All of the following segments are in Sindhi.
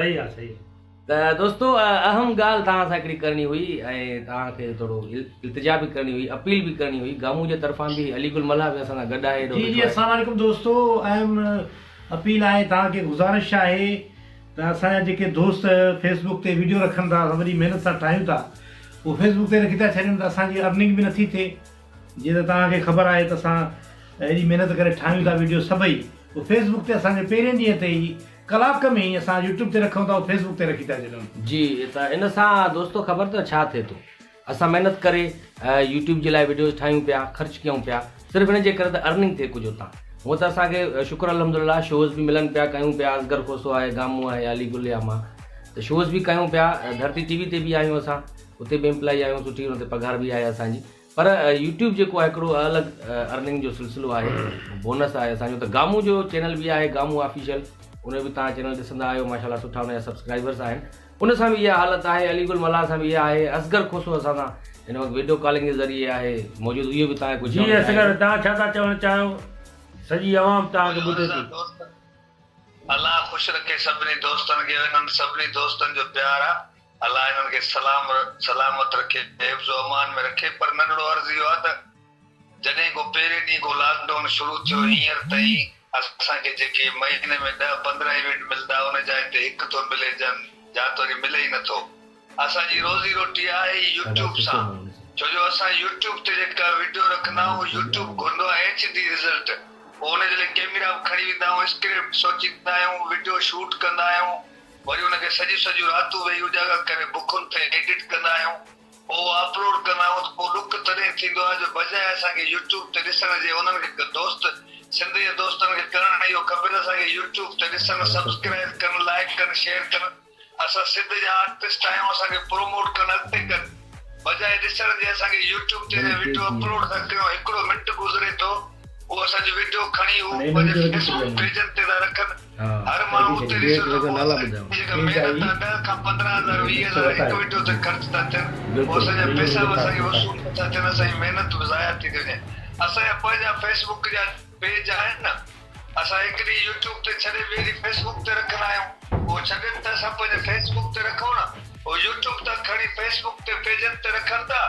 صحيح آ صحيح. ته دوستو اهم ڳالهه توهان سان هڪڙي ڪرڻي هئي ۽ توهان کي ٿورو التجا به ڪرڻي هئي اپيل به ڪرڻي هئي گامون جي طرفان به علي گل ملاح به اسان سان گڏ آهي جي جي السلام عليڪم دوستو اهم اپيل آهي توهان کي گذارش آهي ته اسان جا جيڪي دوست فيس بڪ تي ويڊيو رکن ٿا اسان وڏي محنت سان ٺاهيون ٿا اهو فيس بڪ تي رکي ٿا ڇڏين ته اسان جي ارننگ به نٿي ٿئي جيئن ته توهان کي خبر آهي ته اسان ايڏي محنت ڪري ٺاهيون ٿا ويڊيو سڀئي اهو فيس بڪ تي اسان جو پهرين ڏينهن تي ئي ڪلاڪ ۾ ئي اسان يوٽيوب تي رکون ٿا اهو فيس بڪ تي رکي ٿا ڇڏن. جي ته ان سان دوستو خبر اٿو ڇا ٿئي ٿو اسان محنت ڪري يوٽيوب جي لاء ويڊيوز ٺاهيون پيا خرچ ڪيون پيا صرف ان جي ڪري ته ارننگ ٿئي ڪجهه اتان هونء ته اسان کي شڪر الحمدلله شوز به ملن پيا ڪيون پيا اصغر کوسو آهي گامون آهي علي گل يا مان ته شوز به ڪيون پيا ڌرتي ٽي وي تي به آهيون اسان اتي به امپلائي آهيون سٺي ان تي پگهار به آهي اسان جي پر يوٽيوب جيڪو آهي هڪڙو الڳ ارننگ جو سلسلو آهي بونس آهي اسان جو ته گامون جو چينل به آهي گامون آفيشل ان جو به تان چينل ڏسندا آهيو ماشاءالله سٺا ان جا سبسڪرائبرس آهن ان سان به اها حالت آهي علي گل ملاح سان به اها آهي اصغر کوسو اسان سان هن وقت ويڊيو ڪالنگ جي ذريعي آهي موجود اهو به تان ڪجهه جي اصغر تان ڇا ٿا چوڻ چاهيو سڄي عوام تان کي ٻڌي ٿي. الله خوش رکي سڀني دوستن کي انهن سڀني دوستن جو پيار آ الله انهن کي سلام سلامت رکي حفظ و امان ۾ رکي پر ننڍڙو عرض اهو آ ته جڏهن ڪو پهرين ڏينهن ڪو لاڪ ڊائون شروع ٿيو هينئر تائين اسان کي جيڪي مهيني ۾ ڏهه 15 ايونٽ ملدا ان جاء تي هڪ ٿو ملي جن جا ته وري ملي ئي نٿو اسان جي روزي روٽي آهي ئي يوٽيوب سان ڇو جو اسان يوٽيوب تي جيڪا وڊيو رکندا آهيون يوٽيوب گهرندو آهي ايڇ ڊي رزلٽ پوء ان جي لاء ڪيميرا به کڻي ويندا آهيون اسڪرپٽ سوچيندا آهيون وڊيو شوٽ ڪندا آهيون وري ان کي سڄيون سڄيون راتون ويهي اجاڳا ڪري بکن تي ايڊٽ ڪندا آهيون پوء اها اپلوڊ ڪندا آهيون ته پوء ڏک تڏهن ٿيندو آهي جو بجاء اسان کي يوٽيوب تي ڏسڻ جي انهن کي دوست سنڌ جي دوستن کي ڪرڻ اهو کپي ته اسان کي يوٽيوب تي ڏسن سبسڪرائب ڪن لائيڪ ڪن شيئر ڪن اسان سنڌ جا آرٽسٽ آهيون اسان کي پروموٽ ڪن اڳتي ڪن بجاء ڏسڻ جي اسان کي يوٽيوب تي وڊيو اپلوڊ ٿا ڪيون هڪڙو منٽ گذري ٿو هو اسان جو وڊيو کڻي هو پنهنجي فيس بڪ پيجن تي ٿا رکن هر ماڻهو اتي ڏسي ٿو پوء اسان جي جيڪا محنت آهي 10 کان 15 هزار 20 هزار هڪ وڊيو تي خرچ ٿا ٿين پوء اسان جا پيسا به اسان کي وصول نٿا ٿين اسان جي محنت به ضايع ٿي ٿي وڃي اسان جا پنهنجا فيس بڪ جا پيج آهن نه اسان هڪ ڏينهن يوٽيوب تي ڇڏي ٻئي ڏينهن فيس بڪ تي رکندا آهيون اهو ڇڏين ته اسان پنهنجي فيس بڪ تي رکون نه اهو يوٽيوب تان کڻي فيس بڪ تي پيجن تي رکن ٿا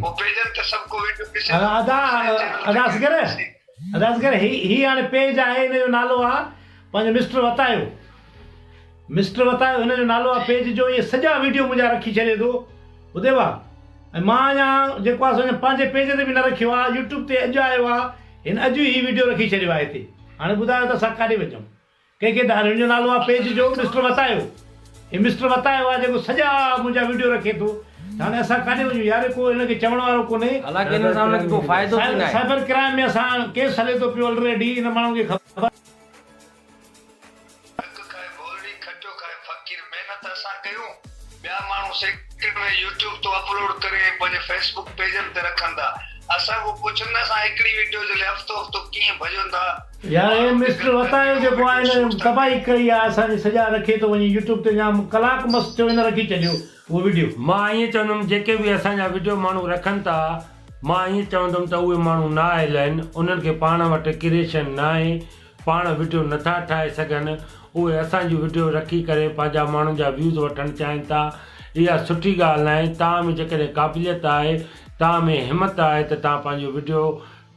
پوء پيجن تي سڀ ڪو ويڊيو ڏسي ٿو ادا اسان جي چينل ادا تي اصغر ڏسي. ادا اصغر هي هي هاڻي پيج آهي هن جو نالو آ پنهنجو مسٽر وتايو مسٽر وتايو هن جو نالو آ پيج جو اهي سڄا ويڊيو منهنجا رکي ڇڏي ٿو ٻڌي وا ۽ مان اڃا جيڪو آ سو اڃا پنهنجي پيج تي به نه رکيو آ يوٽيوب تي اڄ آيو آ هن اڄ ئي هي ويڊيو رکي ڇڏيو آ هتي هاڻي ٻڌايو ته اسان ڪاڏي وڃون ڪنهن کي ته هن جو نالو آ پيج جو مسٽر وتايو هي مسٽر وتايو آ جيڪو سڄا منهنجا ويڊيو رکي ٿو ته هاڻي اسان ڪاڏي وڃون يار ڪو هن کي چوڻ وارو ڪونهي. حالانڪه انهن سان انهن کي ڪو فائدو به ناهي. سائبر ڪرائم ۾ اسان ڪيس هلي ٿو پيو الريڊي ان ماڻهن کي خبر. ڌڪ کائي ڀولڙي کٽيو کائي فقير محنت اسان ڪيون ٻيا ماڻهو سيڪنڊ ۾ يوٽيوب تون اپلوڊ ڪري ۽ پنهنجي فيس بڪ پيجن تي رکن ٿا اسان کان پڇن نه اسان هڪڙي وڊيو جي لاء هفتو هفتو ڪيئن ڀڄون ٿا يار هي ماڻهن کي مسٽر گڏ وتايو ڪري جيڪو آهي وڊيو هن شوٽ ٿا تباهي ڪيون. ڪئي آهي اسان جي سڄا رکي ٿو وڃي يوٽيوب تي جام ڪلاڪ مس ٿيو هن رکي ڇڏيو اهو وڊيو. مان ائين چوندم جيڪي به اسان جا وڊيو ماڻهو رکن ٿا مان ائين چوندم ته اهي ماڻهو نااهل آهن انهن کي پاڻ وٽ ڪريشن ناهي پاڻ وڊيو نٿا ٺاهي سگهن اهي اسان جون وڊيو رکي ڪري پنهنجا ماڻهن جا ويوز وٺڻ چاهين ٿا اها سٺي ڳالهه ناهي توهان ۾ جيڪڏهن قابليت آهي توهان ۾ همت آهي ته توهان پنهنجو وڊيو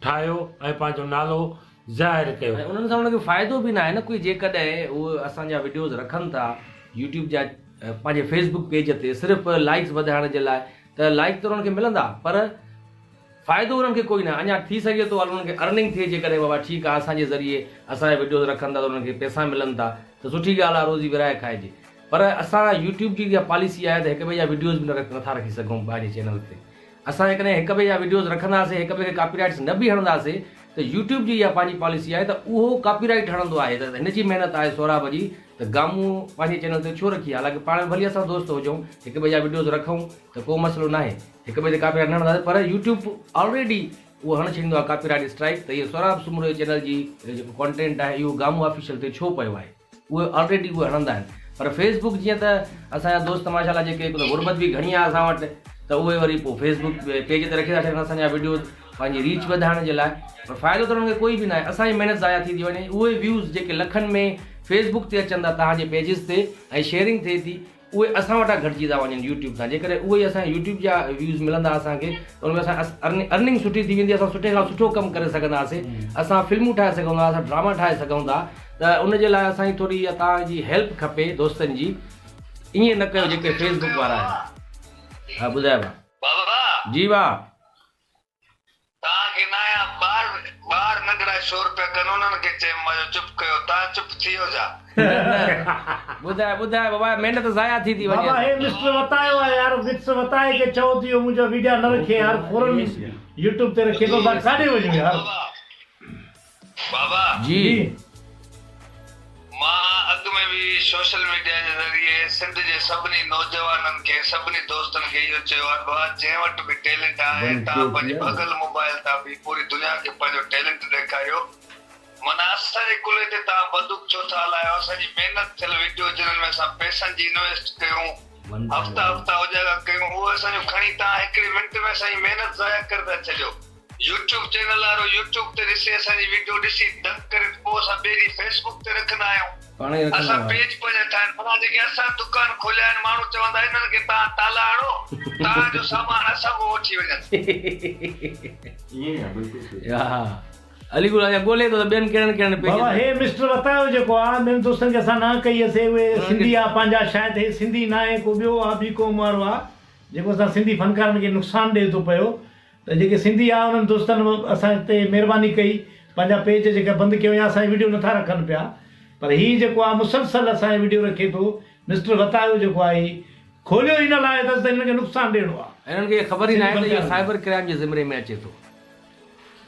ٺاهيو ۽ پنهنجو نالو ظاهر ڪيو. ۽ انهن سان انهن کي فائدو به ناهي نه ڪوئي جيڪڏهن اهي اسان جا وڊيوز رکن ٿا يوٽيوب جا پنهنجي فيس بڪ پيج تي صرف لائڪس وڌائڻ جي لاء ته لائڪ ته انهن کي ملندا پر فائدو انهن کي ڪوئي ناهي اڃا ٿي سگهي ٿو انهن کي ارننگ ٿئي جيڪڏهن بابا ٺيڪ آهي اسان جي ذريعي اسان جا وڊيوز رکن ٿا ته انهن کي پئسا ملن ٿا ته سٺي ڳالهه آهي روزي ورهائي کائجي پر اسان يوٽيوب جي اها پاليسي آهي ته هڪ ٻئي جا وڊيوز به نٿا رکي سگهون پنهنجي چينل تي اسان جيڪڏهن هڪ ٻئي جا وڊيوز رکنداسين هڪ ٻئي کي ڪاپي رائٽس نه به هڻنداسين ته يوٽيوب جي اها پنهنجي پاليسي آهي ته اهو ڪاپي رائٽ هڻندو آهي ته هن جي محنت آهي سهراب جي ته گامون پنهنجي چينل تي ڇو رکي حالانڪه پاڻ ۾ ڀلي اسان دوست هجون هڪ ٻئي جا وڊيوز رکون ته ڪو مسئلو ناهي هڪ ٻئي تي ڪاپي رائٽ نه هڻنداسين پر يوٽيوب آلريڊي اهو هڻ ڇڏيندو آهي ڪاپي رائٽ اسٽرائيڪ ته اهو سهراب سومرو جي چينل جي جيڪو ڪانٽينٽ آهي اهو گامون آفيشل تي ڇو پيو آهي اهي آلريڊي اهي هڻندا آهن پر فيس بڪ جيئن ته اسان جا دوست ماشاء الله جيڪي هڪ ته غربت به گهڻي آهي اسان وٽ ته اهي وري پوء فيس بڪ پيج تي رکي ٿا ڇڏن اسان جا وڊيوز پنهنجي ريچ وڌائڻ جي لاء پر فائدو ته انهن کي ڪوئي به ناهي اسان جي محنت ضايع ٿي ٿي وڃي اهي ويوز جيڪي لکن ۾ فيسبوڪ تي اچن ٿا توهان جي پيجز تي ۽ شيئرنگ ٿئي ٿي اهي اسان وٽان گهٽجي ٿا وڃن يوٽيوب تان جيڪڏهن اهي ئي اسان کي يوٽيوب جا ويوز ملندا اسان کي ته ان ۾ اسان ارننگ سٺي ٿي ويندي اسان سٺي کان سٺو ڪم ڪري سگهنداسين اسان فلمون ٺاهي سگهون ٿا اسان ڊراما ٺاهي سگهون ٿا ته ان جي لاء اسان جي ٿوري اها توهان جي هيلپ کپي دوستن جي ائين نه ڪيو جيڪي فيسبوڪ وارا آهن ها ٻڌايو بابا جي ڀاء. توهان کي ناهيان ٻار ٻار ننڍڙا شور پيا ڪن انهن کي چيم مان جو چپ ڪيو توهان چپ ٿي ويو ڇا. نه نه ٻڌاء ٻڌاء بابا محنت ضايع ٿي ٿي وڃي بابا هي مسٽر وتايو آهي يار وٽس وتائي کي چئو ته اهو منهنجا ويڊيا نه رکي يار فورن يوٽيوب تي رکي بابا ڪاڏي وڃون يار. بابا. جي. مان اڳ ۾ به سوشل ميڊيا جي ذريعي سنڌ جي سڀني نوجوانن کي سڀني دوستن کي اهو چيو آهي ڀاء جنهن وٽ به ٽيلنٽ آهي توهان پنهنجي ڀڳل موبائل تان به پوري دنيا کي پنهنجو ٽيلنٽ ڏيکاريو معنيٰ اسان جي ڪلهي تي توهان بندوق ڇو ٿا هلايو اسان جي محنت ٿيل وڊيو جنھن ۾ اسان پئسن جي انويسٽ ڪيون هفتا هفتا اجاڳا ڪيون اهو اسان جو کڻي توهان هڪڙي منٽ ۾ اسان جي محنت ضايع ڪري ٿا ڇڏيو. يوٽيوب چينل وارو يوٽيوب تي ڏسي اسان جي وڊيو ڏسي دنگ ڪري ته پوء اسان ٻئي ڏينهن فيس بڪ تي رکندا آهيون اسان پيج پنهنجا ٺاهن معنيٰ جيڪي اسان دڪان کوليا آهن ماڻهو چوندا انهن کي توهان تالا هڻو توهان جو سامان اسان کان وٺي وڃن. علي گل اڃا ڳولي ٿو ته ٻين ڪهڙن ڪهڙن پيجن بابا هي مسٽر وتايو جيڪو آ ٻين دوستن کي اسان نه ڪئي اسي اهي سنڌي آ پنهنجا شايد هي سنڌي ناهي ڪو ٻيو آ ٻي قوم وارو آ جيڪو اسان سنڌي فنڪارن کي نقصان ڏي ٿو پيو ته جيڪي سنڌي آ انهن دوستن اسان تي مهرباني ڪئي پنهنجا پيج جيڪا بند ڪيو يا اسان جي وڊيو نٿا رکن پيا پر هي جيڪو آ مسلسل اسان جي وڊيو رکي ٿو مسٽر وتايو جيڪو آ هي کوليو ئي ان لاء اٿس ته هنن کي نقصان ڏيڻو آ. هنن کي خبر ئي ناهي ته اهو سائبر ڪرائيم جي زمري ۾ اچي ٿو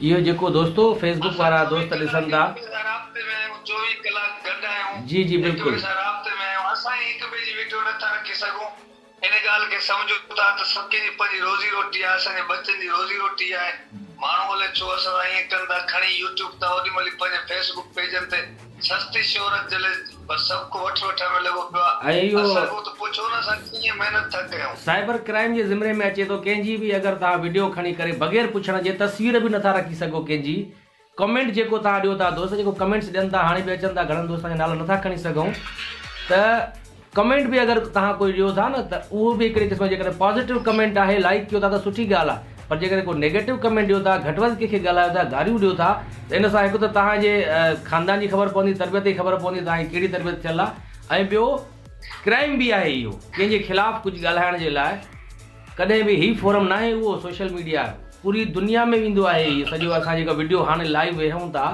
اهو جيڪو دوستو فيس بڪ وارا دوست ڏسن ٿا. اسان هڪ ٻئي سان رابطي ۾ آهيون 24 ڪلاڪ گڏ آهيون جي جي هڪ بلڪل. ٻئي سان رابطي ۾ آهيون اسان ئي هڪ ٻئي جي وڊيو نٿا رکي سگهون. ان ڳالهه کي سمجهون ٿا ته سڀ ڪنهن جي پنهنجي روزي روٽي آهي، اسان جي ٻچن جي روزي روٽي آهي، ماڻهو الائي ڇو اسان سان ائين ڪن ٿا، کڻي يوٽيوب تان اوڏي مهل ئي پنهنجي فيس بڪ پيجن تي سستي شهرت جي لئي بس سڀ ڪو وٺ وٺان ۾ لڳو پيو آهي، ۽ اهو اسان کان ته پڇو نه اسان ڪيئن محنت ٿا ڪيون. سائبر ڪرائيم جي زمري ۾ اچي ٿو ڪنهن جي به اگر توهان وڊيو کڻي ڪري بغير پڇڻ جي تصوير به نٿا رکي سگهو ڪنهن جي ڪمينٽ جيڪو توهان ڏيو ٿا دوست جيڪو ڪمينٽس ڏين ٿا هاڻي به اچن ٿا گهڻن دوستن جا نالا نٿا کڻي سگهون ته ڪمينٽ به اگر توهان ڪوئي ڏيو ٿا نه ته اهو به هڪڙي قسم جيڪڏهن پازيٽو ڪمينٽ آهي لائڪ ڪيو ٿا ته سٺي ڳالهه آهي پر جيڪڏهن ڪو نيگيٽو ڪمينٽ ڏيو ٿا گهٽ وڌ ڪنهن کي ڳالهايو ٿا گاريون ڏيو ٿا ته ان سان هڪ ته توهان جي خاندان جي خبر پوندي تربيت جي خبر پوندي توهان جي ڪهڙي تربيت ٿيل آهي ۽ ٻيو ڪرائيم به آهي اهو ڪنهن جي خلاف ڪجهه ڳالهائڻ جي لاء ڪڏهن به هي فورم ناهي اهو سوشل ميڊيا پوري دنيا ۾ ويندو آهي هي سڄو اسان جيڪا وڊيو هاڻي لائيو ويهون ٿا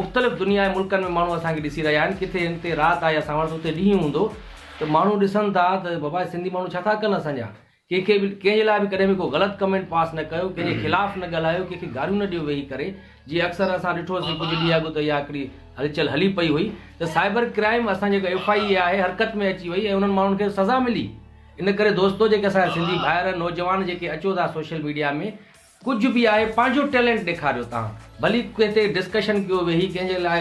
مختلف دنيا جي ملڪن ۾ ماڻهو اسان کي ڏسي رهيا آهن ڪٿي هتي رات آهي اسان وٽ اتي ڏينهن هوندو ته ماڻهو ڏسن ٿا ته بابا سنڌي ماڻهو ڇا ٿا ڪن اسان جا ڪنهن کي به ڪنهن جي لاء به ڪڏهن به ڪو غلط ڪمينٽ پاس نه ڪيو ڪنهن جي خلاف نه ڳالهايو ڪنهن کي گاريون نه ڏيو ويهي ڪري جيئن اڪثر اسان ڏٺوسين ڪجهه ڏينهن اڳ ته اها هڪڙي هلچل هلي پئي هئي ته سائبر ڪرائيم اسان جيڪا ايف I اي آهي حرڪت ۾ اچي وئي ۽ انهن ماڻهن کي سزا ملي ان ڪري دوستو جيڪي اسان جا سنڌي ڀائر نوجوان جيڪي اچو ٿا سوشل ميڊيا ۾ ڪجهه به آهي پنهنجو ٽيلنٽ ڏيکاريو تهان ڀلي ڪنهن تي ڊسڪشن ڪيو ويهي ڪنهن جي لاء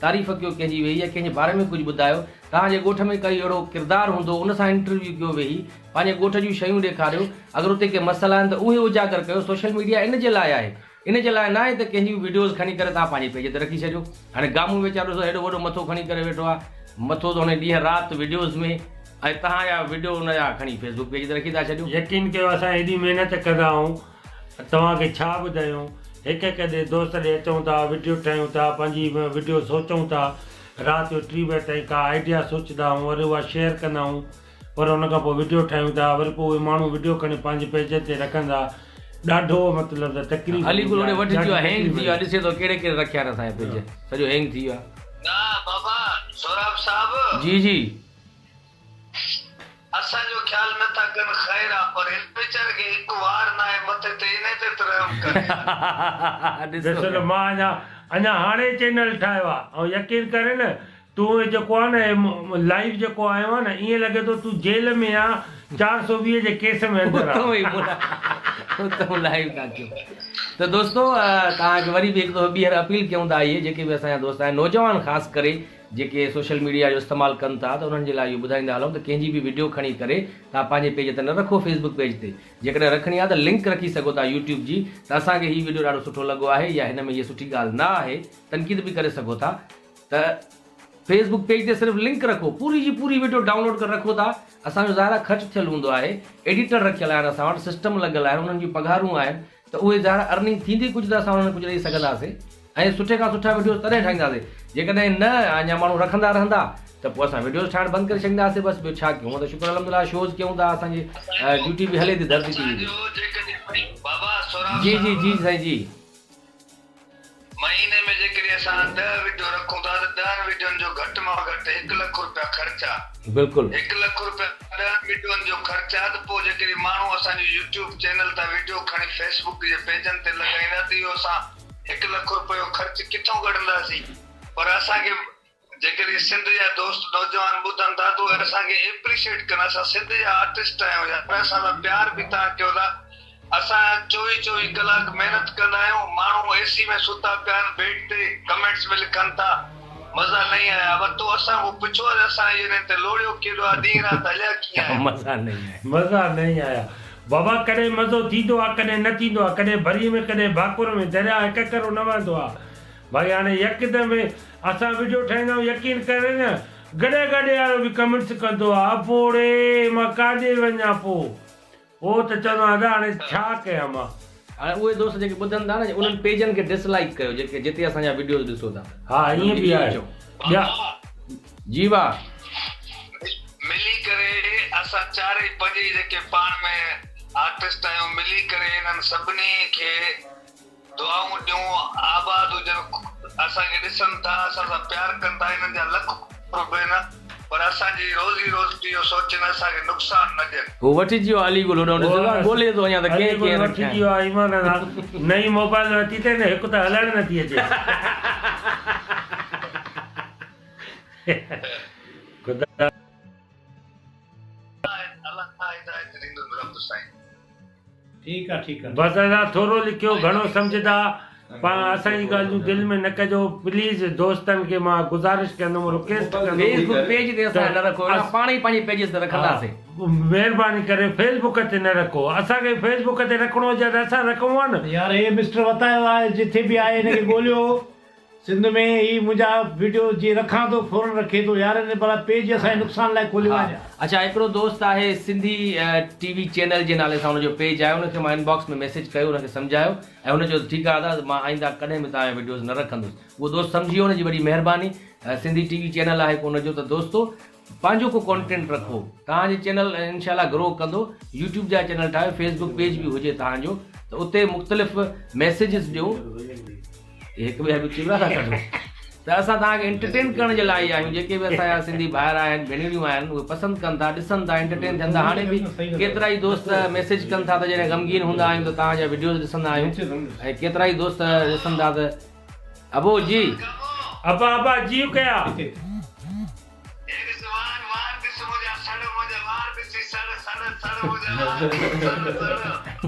تعريف ڪيو ڪنهن جي ويهي يا ڪنهن جي باري ۾ ڪجهه ٻڌايو توهان جي ڳوٺ ۾ ڪائي اهڙو ڪردار هوندو ان سان انٽرويو ڪيو ويهي پنهنجي ڳوٺ جون شيون ڏيکاريو اگر اتي ڪي مسئلا آهن ته اهي اجاگر ڪيو سوشل ميڊيا ان جي لاء آهي ان جي لاء ناهي ته ڪنهن جي به وڊيوز کڻي ڪري توهان پنهنجي پيج تي رکي ڇڏيو. هاڻي گامون ويچارو ڏسو هيڏو وڏو مٿو کڻي ڪري ويٺو آهي. مٿو ته هن ڏينهن رات وڊيوز ۾ ۽ توهان جا وڊيو ان جا کڻي فيس بڪ پيج تي رکي ٿا ڇڏيو. يقين ڪيو اسان ايڏي محنت ڪندا آهيون توهان کي ڇا ٻڌايون هڪ هڪ ڏي دوست ڏي اچون ٿا وڊيو ٺاهيون ٿا پنهنجي وڊيو سوچون ٿا رات جو ٽي بجي تائين ڪا آئيڊيا سوچندا آهيون وري اها شيئر ڪندا آهيون پر ان کان پوء وڊيو ٺاهيون ٿا وري پوء اهي ماڻهو وڊيو کڻي پنهنجي پيجن تي رکن ٿا ڏاڍو مطلب ته تڪليف علي گل ٿيندي هوڏي آهي وٺجي ويو ڏاڍي هينگ تڪليف ٿي ويو آهي ڏسي ٿو ڪهڙي ڪهڙي رکيا آهن اسان جا پيج سڄو هينگ ٿي ويو آهي. نه بابا سهراب صاحب. جي جي. اسان جو خيال نه ٿا ڪن خير آ پر هن ويچاري کي هڪ وار ناهي مٿي تي انهي تي ته رحم ڪر يار. ڏسو نه مان اڃا اڃا هاڻي چينل ٺاهيو آ ۽ يقين ڪرين نه تون هي جيڪو آ نه هي لائيو جيڪو آيو آ نه ائين لڳي ٿو تون جيل ۾ آ 420 جي ڪيس ۾ اندر آ. اتو ئي ملا اتو لائيو ٿا ڪيون ته دوستو توهان کي وري به هڪ دفعو ٻيهر اپيل ڪيون ٿا اهي جيڪي به اسان جا دوست آهن نوجوان خاص ڪري جيڪي سوشل ميڊيا جو استعمال ڪن ٿا ته انهن جي لاء اهو ٻڌائيندا هلون ته ڪنهن جي به وڊيو کڻي ڪري توهان پنهنجي پيج تي نه رکو فيس بڪ پيج تي جيڪڏهن رکڻي آهي ته لنڪ رکي سگهو ٿا يوٽيوب جي ته اسان کي هي وڊيو ڏاڍو سٺو لڳو آهي يا هن ۾ هيء سٺي ڳالهه نه آهي تنقيد به ڪري سگهو ٿا ته. فيس بڪ پيج تي صرف لنڪ رکو پوري جي پوري وڊيو ڊائونلوڊ ڪري رکو ٿا اسان جو ظاهر آهي خرچ ٿيل هوندو آهي ايڊيٽر رکيل آهن اسان وٽ سسٽم لڳل آهن انهن جون پگهارون آهن ته اهي ظاهر آهي ارننگ ٿيندي ڪجهه ته اسان انهن کي ڪجهه ڏئي سگهنداسين ۽ سٺي کان سٺا وڊيوز تڏهن ٺاهينداسين جيڪڏهن نه اڃا ماڻهو رکندا رهندا ته پوء اسان وڊيوز ٺاهڻ بند ڪري ڇڏينداسين بس ٻيو ڇا ڪيون هونء ته شڪر الحمدلله شوز ڪيون ٿا اسان جي ڊيوٽي به هلي ٿي ڌرتي ٽي وي تي. جي جي جي سائين جي. مهيني ۾ جيڪڏهن اسان ڏهه وڊيو رکون ٿا ته ڏهن وڊيون جو گهٽ مان گهٽ هڪ لک روپيا خرچ آ. بلڪل. هڪ لک روپيا ڏهن وڊيون جو خرچ آ ته پوء جيڪڏهن ماڻهو اسان جو يوٽيوب چينل تان وڊيو کڻي فيس بڪ جي پيجن تي لڳائيندا ته اهو اسان هڪ لک روپيو خرچ ڪٿون ڪڍنداسين پر اسان کي جيڪڏهن سنڌ جا دوست نوجوان ٻڌن ٿا ته اهي اسان کي ايپريشيٽ ڪن اسان سنڌ جا آرٽسٽ آهيون يار اسان سان پيار به توهان ڪيو ٿا اسان چوويهه چوويهه ڪلاڪ محنت ڪندا آهيون ماڻهو اي سي ۾ ستا پيا آهن بيڊ تي ڪمينٽس ۾ لکن ٿا مزا نهين آيا ابا تو اسان کان پڇو آ ته اسان انهن تي لوڙيو ڪيڏو آ ڏينهن رات هليا ڪيئن آهيون. مزا نهين آيا. مزا نهين آيا بابا ڪڏهن مزو ٿيندو آ ڪڏهن نه ٿيندو آ ڪڏهن ڀري ۾ ڪڏهن ڀاڪر ۾ درياء هڪ ڪرو نه وهندو آ ڀائي هاڻي يڪدم اسان وڊيو ٺاهيندا آهيون يقين ڪري نه گڏهه گاڏي وارو به ڪمينٽس ڪندو آ ابو ڙي مان ڪاڏي وڃان پو پو ته چوندو آهيان ادا هاڻي ڇا ڪيان مان. هاڻي اهي دوست جيڪي ٻڌن ٿا نه انهن پيجن کي ڊس لائيڪ ڪيو جيڪي جتي اسان جا وڊيوز ڏسو ٿا. ها ائين به آهي ٻيا. جي وا. ملي ڪري اسان چارئي پنجئي جيڪي پاڻ ۾ آرٽسٽ آهيون ملي ڪري انهن سڀني کي دعائون ڏيون آباد هجن اسان کي ڏسن ٿا اسان سان پيار ڪن ٿا انهن جا لک قرب آهن پر اسان جي روزي روٽي جو سوچين اسان کي نقصان نه ڏين. هو وٺجي ويو علي گل هوڏانهن ڏسو ٿا ڳولي ٿو اڃا ته علي ڪنهن گل ڪنهن رکيا وٺجي ويو آهي ايمان سان نئين موبائل ورتي اٿئي نه هڪ ته هلائڻ نٿي اچي. خدا. الله هدايت ڏيندو رب سائين. ٺيڪ آ ٺيڪ آ. بس ادا ٿورو لکيو گهڻو سمجهدا پاڻ اسان جي ڳالهيون دل ۾ نه ڪجو پليز دوستن کي مان گذارش ڪندم رڪويسٽ ڪندم فيس بڪ پيج تي اسان نه رکو اهڙا پاڻ ئي پنهنجي پيجز تي رکنداسين. مهرباني ڪري فيس بڪ تي نه رکو اسان کي فيس بڪ تي رکڻو هجي ها ته اسان رکون ها نه. يار هي مسٽر وتايو آهي جٿي به آهي هن کي ڳوليو سنڌ ۾ هي منهنجا وڊيو جي رکان ٿو فورن رکي ٿو يار هن ڀلا پيج اسان جي نقصان لاء کوليو آهي ڇا. اڇا هڪڙو دوست آهي سنڌي ٽي وي چينل جي نالي سان ان جو پيج آهي ان کي مان انباڪس ۾ ميسيج ڪيو ان کي سمجهايو ۽ هن چيو ته ٺيڪ آهي ادا مان آئنده ڪڏهن به توهان جا وڊيوز نه رکندس اهو دوست سمجهي ويو ان جي وڏي مهرباني سنڌي ٽي وي چينل آهي هڪ ان جو ته دوستو پنهنجو ڪو ڪونٽينٽ رکو توهان جي چينل انشاء الله گرو ڪندو يوٽيوب جا چينل ٺاهيو فيس بڪ پيج به هجي توهان جو ته اتي مختلف ميسيجز ڏيو هڪ ٻئي به چٻرا ٿا ڪڍو ته اسان توهان کي انٽرٽين ڪرڻ جي لاء ئي آهيون جيڪي به اسان جا سنڌي ڀائر آهن ڀينريون آهن اهي پسند ڪن ٿا ڏسن ٿا انٽرٽين ٿين ٿا هاڻي به ڪيترا ئي دوست ميسيج ڪن ٿا ته جڏهن غمگين هوندا آهيون ته توهان جا وڊيوز ڏسندا آهيون ۽ ڪيترا ئي دوست ڏسن ٿا ته ابو جي ابا ابا جيء ڪيا.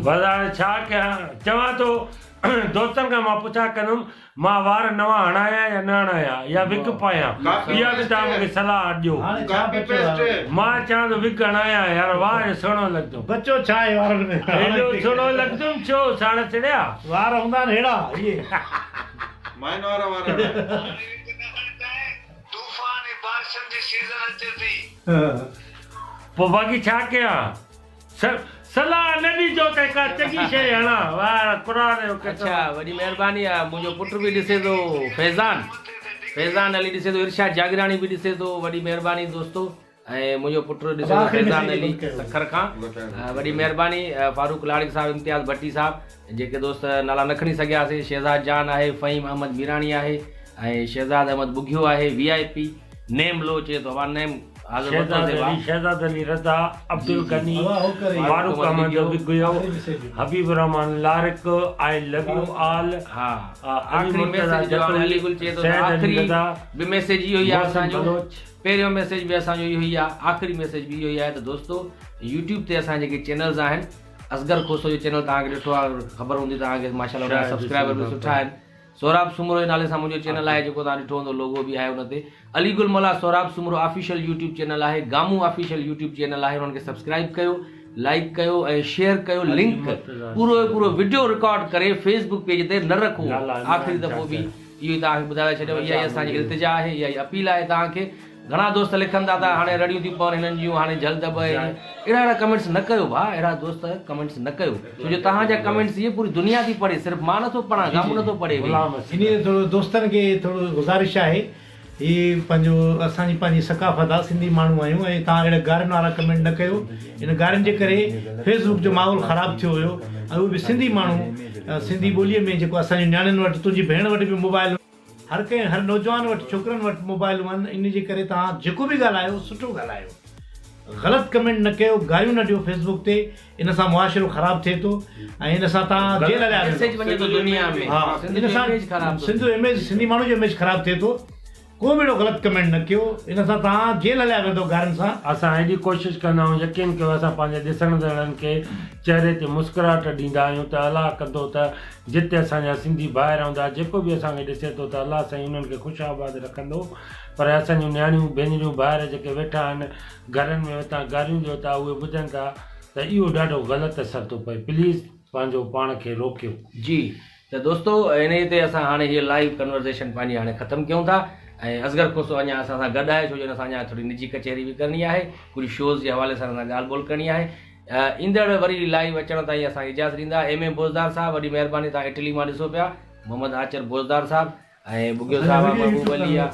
بس هاڻي ڇا ڪيان چوان ٿو دوستن کان مان پڇا ڪندم مان وار نوان هڻايان يا نه هڻايان يا وگ پايان اها به توهان مونکي صلاح ڏيو مان چوان ٿو وگ هڻايان يار وار سهڻو لڳندم بچو ڇا آهي وارن ۾ ايڏو سهڻو لڳندم ڇو ساڙ چڙيا وار هوندا آهن ههڙا اهي ماين وارا وار هڻايان. طوفان ۽ بارشن جي سيزن اچي ٿي. پوء باقي ڇا ڪيان؟ صلاح نه ڏجو ته ڪا چڱي شيء هڻان. واه قرآن جو قسم. اڇا وڏي مهرباني آ منهنجو پٽ به ڏسي ٿو فيضان فيضان علي ڏسي ٿو ارشاد جاگيراڻي به ڏسي ٿو وڏي مهرباني دوستو ۽ منهنجو پٽ ڏسي ٿو فيضان علي سکر کان وڏي مهرباني فاروق لاڙڪ صاحب امتياز ڀٽي صاحب جيڪي دوست نالا نه کڻي سگهياسين شهزاد جان آهي فهيم احمد ميراڻي آهي ۽ شهزاد احمد ٻگهيو آهي وي آء پي نيم لو چئي ٿو وا نيم حاضر ورتو شهزاد سي وا علي شهزاد علي رضا جي عبدالغني جي Farooq Farooq Ahmed Ahmed Bughio Bughio Habib ur Rehman Larik I love you all ها علي آخري مرتضيٰ ميسيج جو هاڻي جتوئي علي گل چئي ٿو ته سيد علي آخري رضا به ميسيج اهو ئي آهي محسن اسان جو بلوچ پهريون ميسيج به اسان جو اهو ئي آهي آخري ميسيج به اهو ئي آهي ته دوستو يوٽيوب تي اسان جيڪي چينلز آهن اصغر کوسو جو چينل توهان کي ڏٺو آهي خبر هوندي توهان کي ماشاءالله ان جا سبسڪرائبر به سٺا آهن سهراب سومرو جي نالي سان منهنجو چينل آهي جيڪو توهان ڏٺو هوندو لوگو به آهي ان تي Ali Gul Mallah Sohrab Soomro official YouTube channel آهي گامون آفيشل يوٽيوب چينل آهي انهن کي سبسڪرائب ڪيو لائڪ ڪيو ۽ شيئر ڪيو لنڪ پورو پورو وڊيو رڪارڊ ڪري فيس بڪ پيج تي نه رکو آخري دفعو به اهو ئي توهان کي ٻڌائي ٿا ڇڏيون اها ئي اسان جي التجا آهي اها ئي اپيل آهي توهان کي گهڻا دوست لکن ٿا ته هاڻي رڙيون ٿيون پون هنن جون هاڻي جهل دٻ ۽ اهڙا اهڙا ڪمينٽس نه ڪيو ڀاء اهڙا دوست ڪمينٽس نه ڪيو ڇو جو توهان جا ڪمينٽس اهي پوري دنيا ٿي پڙهي صرف مان نٿو پڙهان گامون نٿو پڙهي ويهي. انهي تي ٿورو دوستن کي ٿورو گذارش آهي هي پنهنجو اسان جي پنهنجي ثقافت آ سنڌي ماڻهو آهيون ۽ توهان اهڙا گارين وارا ڪمينٽ نه ڪيو ان گارين جي ڪري فيس بڪ جو ماحول خراب ٿيو ويو ۽ اهي به سنڌي ماڻهو سنڌي ٻولي ۾ جيڪو اسان جي نياڻين وٽ تنهنجي ڀيڻ وٽ به موبائل هر ڪنهن هر نوجوان وٽ ڇوڪرن وٽ موبائلون آهن ان جي ڪري توهان جيڪو به ڳالهايو سٺو ڳالهايو غلط ڪمينٽ نه ڪيو گاريون نه ڏيو فيس بڪ تي ان سان معاشرو خراب ٿئي ٿو ۽ ان سان توهان جيل هليا ويندو ها ان سان سنڌ جو اميج سنڌي ماڻهو جو اميج خراب ٿئي ٿو ڪو به اهڙو غلط ڪمينٽ نه ڪيو ان سان توهان جيل هليا ويندو گارين سان. اسان ايڏي ڪوشش ڪندا آهيون يقين ڪيو اسان پنهنجي ڏسڻدڙن کي چهري تي مسڪراهٽ ڏيندا آهيون ته الله ڪندو ته جتي اسان جا سنڌي ڀائر هوندا جيڪو به اسان کي ڏسي ٿو ته الله سائين انهن کي خوش آباد رکندو پر اسان جون نياڻيون ڀينريون ڀائر جيڪي ويٺا آهن گهرن ۾ وتان گاريون ڏيو ٿا اهي ٻڌن ٿا ته اهو ڏاڍو غلط اثر ٿو پئي پليز پنهنجو پاڻ کي روڪيو. جي ته دوستو انهي تي اسان هاڻي هيء لائيو ڪنورزيشن پنهنجي هاڻي ختم ڪيون ٿا ۽ اصغر کوسو اڃا اسان سان گڏ آهي ڇو جو هن سان اڃا ٿوري نجي ڪچهري به ڪرڻي آهي ڪجهه شوز جي حوالي سان هن سان ڳالهه ٻولهه ڪرڻي آهي ايندڙ وري لائيو اچڻ تائين اسان کي اجازت ڏيندا ايم ايم بوزدار صاحب وڏي مهرباني توهان اٽلي مان ڏسو پيا محمد آچر بوزدار صاحب ۽ ٻگهيو صاحب آ محبوب علي آ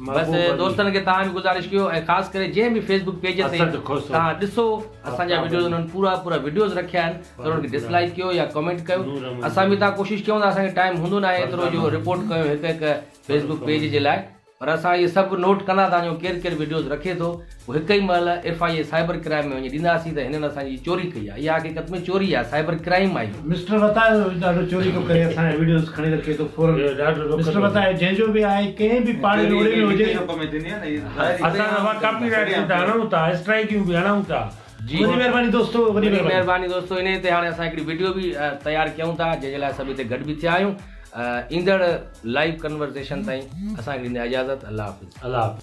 بس دوستن کي توهان به گذارش ڪيو ۽ خاص ڪري جنهن به فيس بڪ پيج تي توهان ڏسو اسان جا وڊيوز انهن پورا پورا وڊيوز رکيا آهن ته انهن کي ڊس لائيڪ ڪيو يا ڪمينٽ ڪيو اسان به توهان ڪوشش ڪيون ٿا اسان کي ٽائيم هوندو ناهي ايترو جو رپورٽ ڪيون هڪ هڪ فيس بڪ پيج جي لاء پر اسان اهي سڀ نوٽ ڪندا تان جو ڪير ڪير وڊيوز رکي ٿو پوء هڪ ئي مهل F I A cyber crime ۾ وڃي ڏينداسين ته هنن اسان جي چوري ڪئي آهي اها حقيقت ۾ چوري آهي سائبر ڪرائيم آهي اهو. مسٽر وتايو ڏاڍو چوري ٿو ڪري اسان جا وڊيوز کڻي رکي ٿو فورن مسٽر وتايو جنهن جو به آهي ڪنهن به پاڙي اوڙي ۾ هجي. اسان دفعا ڪاپي رائيٽ به ته هڻون ٿا اسٽرائيڪيون به هڻون ٿا. جي وڏي مهرباني دوستو وڏي وڏي مهرباني دوستو انهي تي هاڻي اسان هڪڙي وڊيو به تيار ڪيون ٿا جنهن جي لاء سڀ هتي گڏ به ٿيا آهيون ايندڙ لائيو ڪنورزيشن تائين اسان کي ڏيندا اجازت الله حافظ. الله حافظ.